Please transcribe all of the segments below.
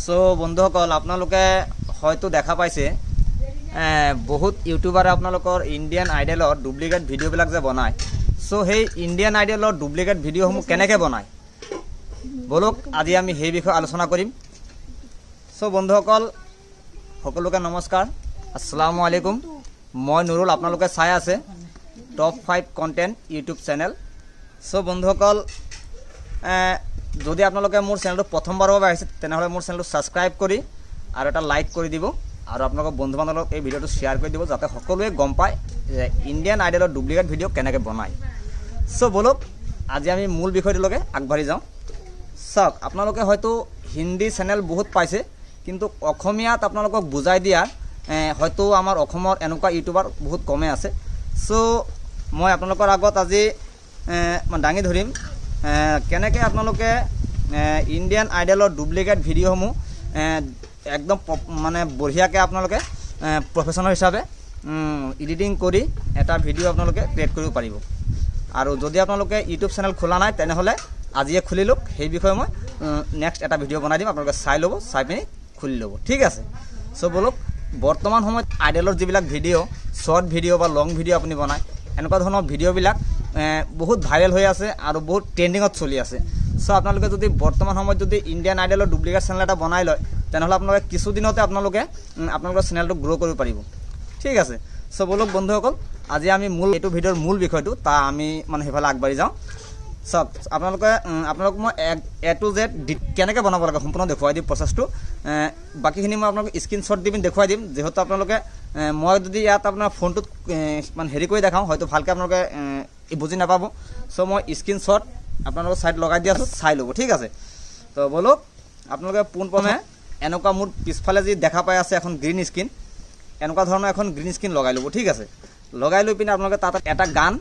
চ' বন্ধুসকল, আপোনালোকে হয়তো দেখা পাইছে বহুত ইউটিউবাৰে আপোনালোকৰ ইণ্ডিয়ান আইডলৰ ডুপ্লিকেট ভিডিঅ'বিলাক যে বনায়। চ' সেই ইণ্ডিয়ান আইডলৰ ডুপ্লিকেট ভিডিঅ'সমূহ কেনেকৈ বনায়, ব'লক আজি আমি সেই বিষয়ে আলোচনা কৰিম। চ' বন্ধুসকল, সকলোকে নমস্কাৰ, আসসালামু আলাইকুম। মই নুৰুল, আপোনালোকে চাই আছে top 5 content YouTube channel. So বন্ধুসকল, যদি আপোনালোকে মোৰ চেনেলটো প্ৰথমবাৰৰ বাবে আহিছে, তেনেহ'লে মোৰ চেনেলটো ছাবস্ক্ৰাইব কৰি আৰু এটা লাইক কৰি দিব আৰু আপোনালোকৰ বন্ধু বান্ধৱৰ লগত এই ভিডিঅ'টো শ্বেয়াৰ কৰি দিব, যাতে সকলোৱে গম পায় যে ইণ্ডিয়ান আইডলৰ ডুপ্লিকেট ভিডিঅ' কেনেকৈ বনায়। চ' ব'লক আজি আমি মূল বিষয়টোলৈকে আগবাঢ়ি যাওঁ। চাওক, আপোনালোকে হয়তো হিন্দী চেনেল বহুত পাইছে, কিন্তু অসমীয়াত আপোনালোকক বুজাই দিয়া হয়তো আমাৰ অসমৰ এনেকুৱা ইউটিউবাৰ বহুত কমেই আছে। চ' মই আপোনালোকৰ আগত আজি দাঙি ধৰিম কেনেকৈ আপোনালোকে ইণ্ডিয়ান আইডলৰ ডুপ্লিকেট ভিডিঅ'সমূহ একদম মানে বঢ়িয়াকৈ আপোনালোকে প্ৰফেচনেল হিচাপে এডিটিং কৰি এটা ভিডিঅ' আপোনালোকে ক্ৰিয়েট কৰিব পাৰিব। আৰু যদি আপোনালোকে ইউটিউব চেনেল খোলা নাই, তেনেহ'লে আজিয়ে খুলি লওক। সেই বিষয়ে মই নেক্সট এটা ভিডিঅ' বনাই দিম, আপোনালোকে চাই ল'ব, চাই পিনি খুলি ল'ব, ঠিক আছে। চ' ব'লক, বৰ্তমান সময়ত আইডলৰ যিবিলাক ভিডিঅ', শ্বৰ্ট ভিডিঅ' বা লং ভিডিঅ' আপুনি বনায়, এনেকুৱা ধৰণৰ ভিডিঅ'বিলাক বহুত ভাইৰেল হৈ আছে আৰু বহুত ট্ৰেণ্ডিঙত চলি আছে। চ' আপোনালোকে যদি বৰ্তমান সময়ত যদি ইণ্ডিয়ান আইডলৰ ডুপ্লিকেট চেনেল এটা বনাই লয়, তেনেহ'লে আপোনালোকে কিছুদিনতে আপোনালোকে আপোনালোকৰ চেনেলটো গ্ৰ' কৰিব পাৰিব, ঠিক আছে। চ' ব'লক বন্ধুসকল, আজি আমি মূল এইটো ভিডিঅ'ৰ মূল বিষয়টো তা আমি মানে সেইফালে আগবাঢ়ি যাওঁ। চাওক, আপোনালোকে আপোনালোক মই এ টু জেড কেনেকৈ বনাব লাগে সম্পূৰ্ণ দেখুৱাই দিম প্ৰচেছটো। বাকীখিনি মই আপোনালোক স্ক্ৰীনশ্বট দি পিনি দেখুৱাই দিম, যিহেতু আপোনালোকে মই যদি ইয়াত আপোনাৰ ফোনটোত মানে হেৰি কৰি দেখাওঁ, হয়তো ভালকৈ আপোনালোকে বুজি নাপাব। চ' মই স্ক্ৰীনশ্বট আপোনালোকৰ ছাইড লগাই দি আছোঁ, চাই ল'ব, ঠিক আছে। তো ব'লক, আপোনালোকে পোনপ্ৰথমে এনেকুৱা মোৰ পিছফালে যি দেখা পাই আছে এখন গ্ৰীণ স্ক্ৰীন, এনেকুৱা ধৰণৰ এখন গ্ৰীণ স্ক্ৰীন লগাই ল'ব, ঠিক আছে। লগাই লৈ পিনে আপোনালোকে তাত এটা গান,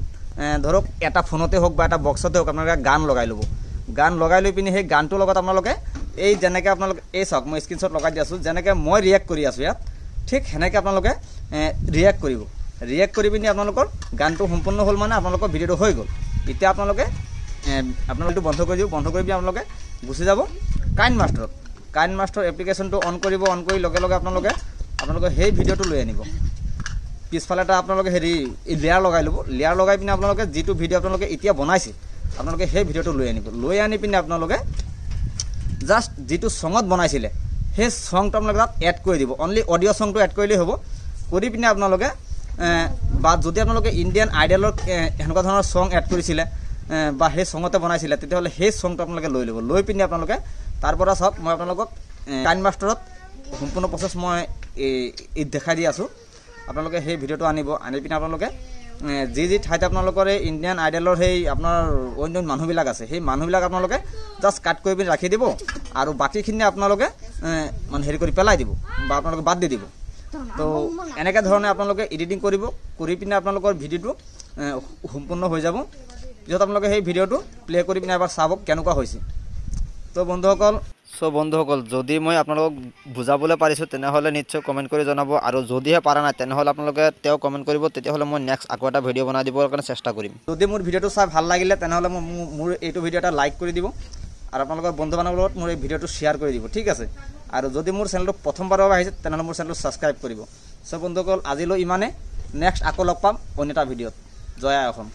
ধৰক এটা ফোনতে হওক বা এটা বক্সতে হওক, আপোনালোকে গান লগাই ল'ব। গান লগাই লৈ পিনি সেই গানটোৰ লগত আপোনালোকে এই যেনেকৈ আপোনালোকে এই চাওক, মই স্ক্ৰীনশ্বট লগাই দি আছোঁ, যেনেকৈ মই ৰিয়েক্ট কৰি আছোঁ ইয়াত, ঠিক সেনেকৈ আপোনালোকে ৰিয়েক্ট কৰিব। ৰিয়েক্ট কৰি পিনি আপোনালোকৰ গানটো সম্পূৰ্ণ হ'ল, মানে আপোনালোকৰ ভিডিঅ'টো হৈ গ'ল। এতিয়া আপোনালোকে আপোনালোকটো বন্ধ কৰি দিব, বন্ধ কৰি পিনি আপোনালোকে গুচি যাব কাইন মাষ্টাৰত। কাইন মাষ্টাৰ এপ্লিকেশ্যনটো অন কৰিব, অন কৰি লগে লগে আপোনালোকে সেই ভিডিঅ'টো লৈ আনিব। পিছফালে এটা আপোনালোকে হেৰি লেয়াৰ লগাই ল'ব। লেয়াৰ লগাই পিনে আপোনালোকে যিটো ভিডিঅ' আপোনালোকে এতিয়া বনাইছে, আপোনালোকে সেই ভিডিঅ'টো লৈ আনিব। লৈ আনি পিনে আপোনালোকে জাষ্ট যিটো চঙত বনাইছিলে সেই চংটো আপোনালোকে তাত এড কৰি দিব। অনলি অডিঅ' চংটো এড কৰিলেই হ'ব। কৰি পিনে আপোনালোকে বা যদি আপোনালোকে ইণ্ডিয়ান আইডলৰ সেনেকুৱা ধৰণৰ চং এড কৰিছিলে বা সেই চঙতে বনাইছিলে, তেতিয়াহ'লে সেই চংটো আপোনালোকে লৈ ল'ব। লৈ পিনে আপোনালোকে তাৰ পৰা চাওক, মই আপোনালোকক কাইন মাষ্টাৰত সম্পূৰ্ণ প্ৰচেছ মই এই দেখাই দি আছোঁ। আপোনালোকে সেই ভিডিঅ'টো আনিব, আনি পিনে আপোনালোকে যি যি ঠাইত আপোনালোকৰ এই ইণ্ডিয়ান আইডলৰ সেই আপোনাৰ অন্য মানুহবিলাক আছে, সেই মানুহবিলাক আপোনালোকে জাষ্ট কাট কৰি পিনি ৰাখি দিব আৰু বাকীখিনি আপোনালোকে মানে হেৰি কৰি পেলাই দিব বা আপোনালোকে বাদ দি দিব। তো এনেকৈ ধৰণে আপোনালোকে এডিটিং কৰিব, কৰি পিনে আপোনালোকৰ ভিডিঅ'টো সম্পূৰ্ণ হৈ যাব। পিছত আপোনালোকে সেই ভিডিঅ'টো প্লে' কৰি পিনে এবাৰ চাব কেনেকুৱা হৈছে। তো বন্ধুসকল, যদি মই আপোনালোকক বুজাবলৈ পাৰিছোঁ, তেনেহ'লে নিশ্চয় কমেণ্ট কৰি জনাব। আৰু যদিহে পৰা নাই, তেনেহ'লে আপোনালোকে তেওঁ কমেণ্ট কৰিব, তেতিয়াহ'লে মই নেক্সট আকৌ এটা ভিডিঅ' বনাই দিবৰ কাৰণে চেষ্টা কৰিম। যদি মোৰ ভিডিঅ'টো চাই ভাল লাগিলে, তেনেহ'লে মোৰ এইটো ভিডিঅ' এটা লাইক কৰি দিব আৰু আপোনালোকৰ বন্ধু বান্ধৱৰ লগত মোৰ এই ভিডিঅ'টো শ্বেয়াৰ কৰি দিব, ঠিক আছে। আৰু যদি মোৰ চেনেলটো প্ৰথমবাৰৰ বাবে আহিছে, তেনেহ'লে মোৰ চেনেলটো ছাবস্ক্ৰাইব কৰিব। চ' বন্ধুসকল, আজিলৈ ইমানে, নেক্সট আকৌ লগ পাম অন্য এটা ভিডিঅ'ত। জয় আই অসম।